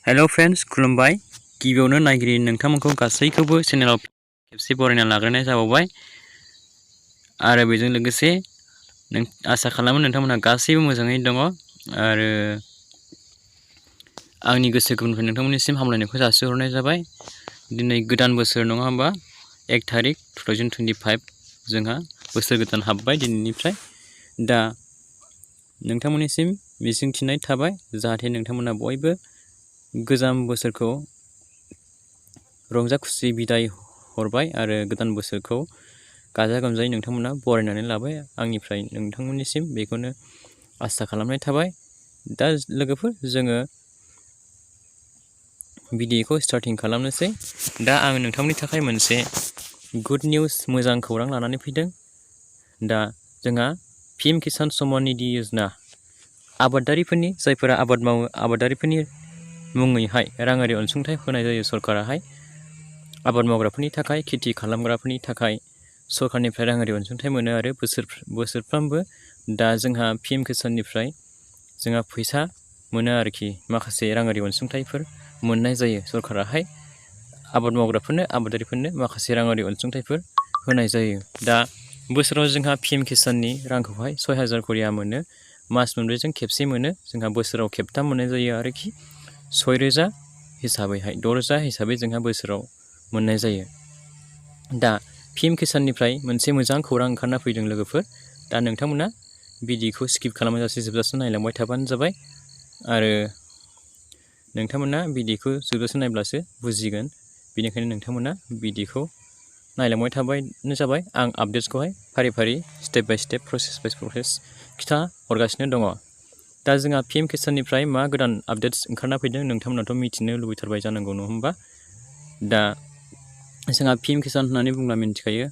Hello friends खुलुमबाय गिबियावनो नायगिरि नोंथांमोनखौ गासैखौबो चेनेलाव खेबसे बरायना लाग्रोनाय जाबावबाय आरो बेजों लोगोसे आसा खालामो नोंथांमोनहा गासैबो मोजाङै दङ आरो आंनि गोसो गोरबोनिफ्राय नोंथांमोननिसिम हामलायनायखौ जासिहरनाय जाबाय। दिनै गोदान बोसोर नङा होमबा 1 तारिख 2025 जोंहा बोसोर गोदान हाबबाय दिनैनिफ्राय। दा नोंथांमोननिसिम मिजिंथिनाय थाबाय जाहाथे नोंथांमोना बयबो गोजाम बोसोरखौ रंजा खुसि बिदाय हरबाय आरो गोदान बोसोरखौ गाजा गोमजायै नोंथांमोना बरायनानै लाबाय। आंनिफ्राय नोंथांमोननिसिम बेखौनो आसा खालामनाय थाबाय। दा लोगोफोर जोङो भिडिअखौ स्टार्टिं खालामनोसै। दा आं नोंथांमोननि थाखाय मोनसे गुड निउस मोजां खौरां लानानै फैदों। दा जोंहा PM किसान सम्मान निधि योजना आबादारिफोरनि जायफोरा आबाद मावो आबादारिफोरनि मुङैहाय राङारि अनसुंथाइ होनाय जायो सरकाराहाय। आबाद मावग्राफोरनि थाखाय खेथि खालामग्राफोरनि थाखाय सरकारनिफ्राय राङारि अनसुंथाइ मोनो आरो बोसोरफ्रोमबो दा जोंहा PM किसाननिफ्राय जोंहा फैसा मोनो आरोखि माखासे राङारि अनसुंथाइफोर मोननाय जायो। सरकाराहाय आबाद मावग्राफोरनो आबादारिफोरनो माखासे राङारि अनसुंथाइफोर होनाय जायो। दा बोसोराव जोंहा PM किसाननि रांखौहाय 6000 करिया मोनो। मास मोनब्रैजों खेबसे मोनो। जोंहा बोसोराव खेबथाम मोननाय जायो आरोखि 6000 हिसाबैहाय 6000 हिसाबै जोंहा बोसोराव मोननाय जायो। दा PM किसाननिफ्राय मोनसे मोजां खौरां ओंखारना फैदों लोगोफोर। दा नोंथांमोना भिडिअखौ स्किप खालामाजासे जोबजासिम नायलांबाय थाबानो जाबाय आरो नोंथांमोना भिडिअखौ जोबजासिम नायब्लासो बुजिगोन। बेनिखायनो नोंथांमोना भिडिअखौ नायलांबाय थाबानो जाबाय। आं आपडेट्सखौहाय फारि फारि step by step process by process खिथा हरगासिनो दङ। दा जोंहा PM किसाननिफ्राय मा गोदान आपडेट्स ओंखारना फैदों नोंथांमोनाथ' मिथिनो लुबैथारबाय जानांगौ नङा होमबा। दा जोंहा PM किसान होननानै बुंब्ला मिन्थिखायो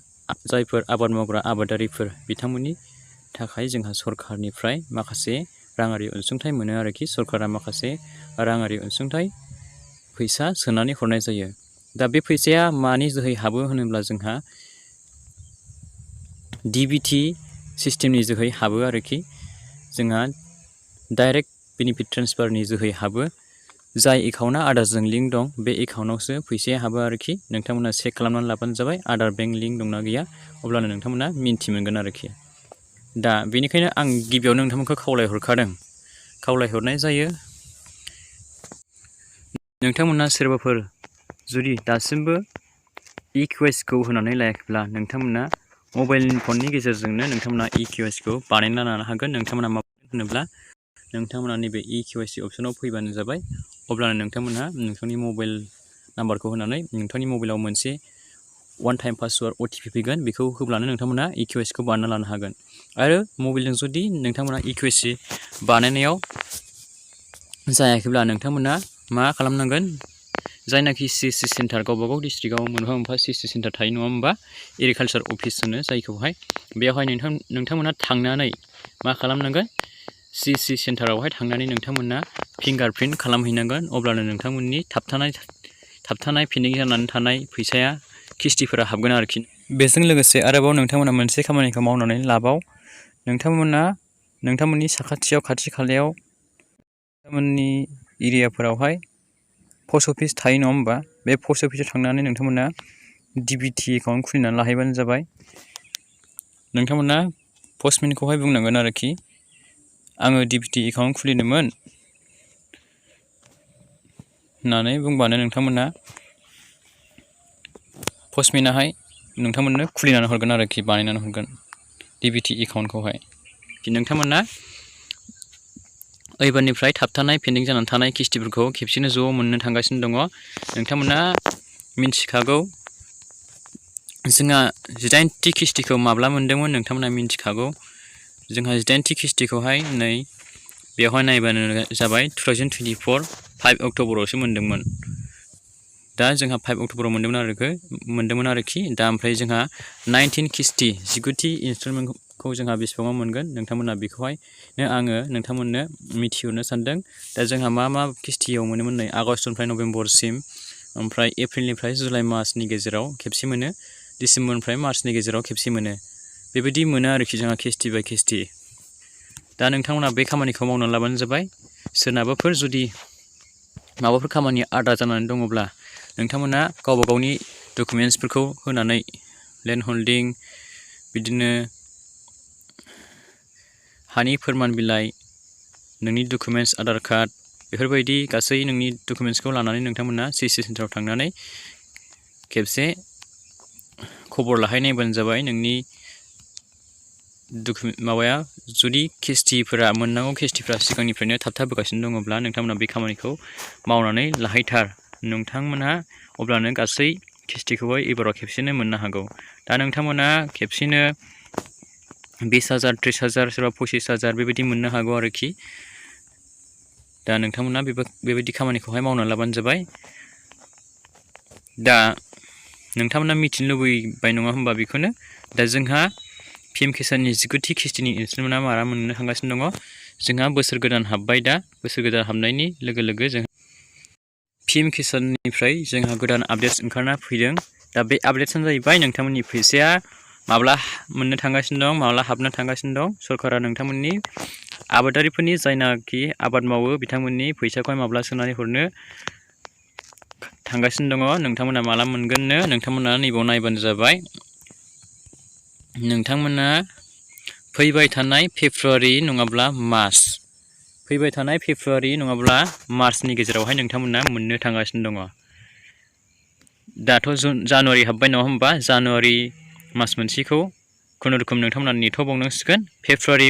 जायफोर आबाद मावग्रा आबादारिफोर बिथांमोननि थाखाय जोंहा सरकारनिफ्राय माखासे राङारि अनसुंथाइ मोनो आरोखि। सरकारा माखासे राङारि अनसुंथाइ फैसा सोनानै हरनाय जायो। दा बे फैसाया मानि जोहै हाबो होनोब्ला जोंहा DBT सिस्टेमनि जोहै हाबो आरोखि। जोंहा डाइरेक्ट बेनिफिट ट्रेन्सफारनि जोहै हाबो। जाय एकाउन्टआ आदारजों लिंक दं बे एकाउन्टआवसो फैसाया हाबो आरोखि। नोंथांमोना चेक खालामनानै लाबानो जाबाय आदार बेंक लिंक दंना गैया अब्लानो नोंथांमोना मिन्थि मोनगोन आरोखि। दा बेनिखायनो आं गिबियावनो नोंथांमोनखौ खावलायहरनाय जायो नोंथांमोना सोरबाफोर जुदि दासिमबो EKYCखौ होनानै लायाखैब्ला नोंथांमोना मबाइल फननि गेजेरजोंनो नोंथांमोना EKYCखौ बानायना लानो हागोन। नोंथांमोना मा होनोब्ला नोंथांमोना नैबे EKYC अपसनाव फैबानो जाबाय। अब्लानो नोंथांमोनहा नोंथांनि मबाइल नाम्बारखौ होनानै नोंथांनि मबाइलाव मोनसे वान टाइम पासवार्ड OTP फैगोन। बेखौ होब्लानो नोंथांमोना EKYCखौ बानायना लानो हागोन। आरो मबाइलजों जुदि नोंथांमोना EKYC बानायनायाव जायाखैब्ला नोंथांमोना मा खालामनांगोन जायनाखि CC सेन्टार गावबागाव डिस्ट्रिक्टआव मोनफा मोनफा CC सेन्टार थायो नङा होमबा। एग्रिकालसार अफिस होनो जायखौहाय। बेयावहाय नोंथांमोना थांनानै मा खालामनांगोन CC सेन्टारावहाय थांनानै नोंथांमोना फिंगारप्रिन्ट खालामहैनांगोन। अब्लानो नोंथांमोननि थाबथानाय पेन्डिं जानानै थानाय फैसाया किस्तिफोरा हाबगोन आरोखि। बेजों लोगोसे आरोबाव नोंथांमोना मोनसे खामानिखौ मावनानै लाबाव। नोंथांमोना नोंथांमोननि साखाथियाव खाथि खालायाव नोंथांमोननि एरियाफोरावहाय पस्ट अफिस थायो नङा होमबा। बे पस्ट अफिसाव थांनानै नोंथांमोना DBT एकाउन्ट खुलिनानै लाहैबानो जाबाय। नोंथांमोना पस्टमेनखौहाय बुंनांगोन आरोखि आङो DBT एकाउन्ट खुलिनोमोन होननानै बुंबानो नोंथांमोना पस्टमेनाहाय नोंथांमोननो खुलिनानै हरगोन आरोखि बानायनानै हरगोन DBT एकाउन्टखौहाय। नोंथांमोना एबारनिफ्राय थाबथानाय पेन्डिं जानानै थानाय किस्तिफोरखौ खेबसेनो ज' मोननो थांगासिनो दङ। नोंथांमोना मिन्थिखागौ जोंहा 18थि किस्तिखौ माब्ला मोन्दोंमोन नोंथांमोना मिन्थिखागौ। जोंहा 18थि किस्तिखौहाय नै बेवहाय नायबानो जाबाय 2024 5 अक्ट'बरावसो मोन्दोंमोन। दा जोंहा 5 अक्ट'बराव मोन्दोंमोन आरोखि। दा ओमफ्राय जोंहा 19 किस्ति 19थि इनस्टलमेन्टखौ जोंहा बेसेबाङाव मोनगोन नोंथांमोना बेखौहायनो आङो नोंथांमोननो मिथिहरनो सानदों। दा जोंहा मा किस्तियाव मोनोमोन नै आगष्टनिफ्राय नभेम्बरसिम, ओमफ्राय एप्रिलनिफ्राय जुलाइ मासनि गेजेराव खेबसे मोनो, डिसेम्बरनिफ्राय मार्चनि गेजेराव खेबसे मोनो। बेबायदि मोनो आरोखि जोंहा किस्ति बाय किस्ति। दा नोंथांमोना बे खामानिखौ मावनानै लाबानो जाबाय। सोरनाबाफोर जुदि माबाफोर खामानि आद्रा जानानै दङब्ला नोंथांमोना गावबा गावनि डकुमेन्टसफोरखौ होनानै लेन्ड हल्डिं बिदिनो हानि फोरमान बिलाइ नोंनि डकुमेन्टस आधार कार्ड बेफोरबायदि गासै नोंनि डकुमेन्टसखौ लानानै नोंथांमोना CC सेन्टाराव थांनानै खेबसे खबर लाहैनायबानो जाबाय। नोंनि जुदि किस्तिफोरा मोननांगौ किस्तिफोरा सिगांनिफ्रायनो थाबथाबोगासिनो दङब्ला नोंथांमोना बे खामानिखौ मावनानै लाहैथार। नोंथांमोनहा अब्लानो गासै किस्तिखौहाय एबाराव खेबसेनो मोननो हागौ। दा नोंथांमोना खेबसेनो 20,000 30,000 सोरबा 25,000 बेबायदि मोननो हागौ आरोखि। दा नोंथांमोना बेबायदि खामानिखौहाय मावनानै लाबानो जाबाय। दा नोंथांमोना मिथिनो लुबैबाय नङा होमबा बेखौनो। दा जोंहा PM किसाननि 19थि किस्तिनि इनस्टलमेन्टआ माला मोननो थांगासिनो दङ। जोंहा बोसोर गोदान हाबबाय। दा बोसोर गोदान हाबनायनि लोगो लोगो जोंहा PM किसाननिफ्राय जोंहा गोदान आपडेट्स ओंखारना फैदों। दा बे आपडेट्सआनो जाहैबाय नोंथांमोननि फैसाया माब्ला मोननो थांगासिनो दं, माब्ला हाबनो थांगासिनो दं। सरकारा नोंथांमोननि आबादारिफोरनि जायनाखि आबाद मावो बिथांमोननि फैसाखौहाय माब्ला सोनानै हरनो थांगासिनो दङ, नोंथांमोना माला मोनगोननो नोंथांमोना नैबाव नायबानो जाबाय। नोंथांमोना फैबाय थानाय फेब्रुवारि नङाब्ला मार्च, फैबाय थानाय फेब्रुवारि नङाब्ला मार्चनि गेजेरावहाय नोंथांमोना मोननो थांगासिनो दङ। दाथ' जानुवारि हाबबाय नङा होमबा। जानुवारि मास मोनसेखौ खुनुरुखुम नोंथांमोना नेथ'बावनांसिगोन। फेब्रुवारि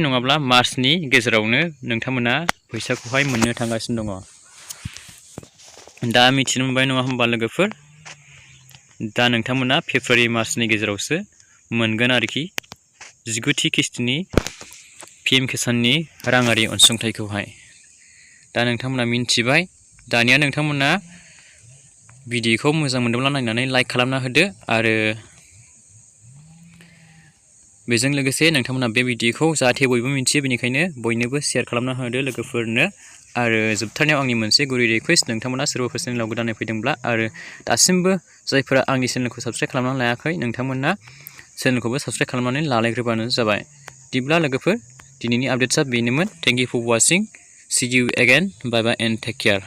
नङाब्ला मार्चनि गेजेरावनो नोंथांमोना फैसाखौहाय मोननो थांगासिनो दङ। दा मिथिनो मोनबाय नङा होमबा लोगोफोर। दा नोंथांमोना फेब्रुवारि मार्चनि गेजेरावसो मोनगोन आरोखि 19थि किस्तिनि PM किसाननि राङारि अनसुंथाइखौहाय। दा नोंथांमोना मिन्थिबाय। दानिया नोंथांमोना भिडिअखौ मोजां मोनदोंब्ला नायनानै लाइक खालामना होदो आरो बेजों लोगोसे नोंथांमोना बे भिडिअखौ जाहाथे बयबो मिन्थियो बेनिखायनो बयनोबो शेयार खालामना होदो लोगोफोरनो। आरो जोबथारनायाव आंनि मोनसे गुरै रिकुवेस्ट, नोंथांमोना सोरबाफोर चेनेलाव गोदानै फैदोंब्ला आरो दासिमबो जायफोरा आंनि चेनेलखौ साबस्क्राइब खालामनानै लायाखै नोंथांमोना चेनेलखौबो साबस्क्राइब खालामनानै लालायग्रोबानो जाबाय। बिदिब्ला लोगोफोर दिनैनि आपडेट्सआ बेनोमोन। Thank you for watching. See you again. Bye bye and take care.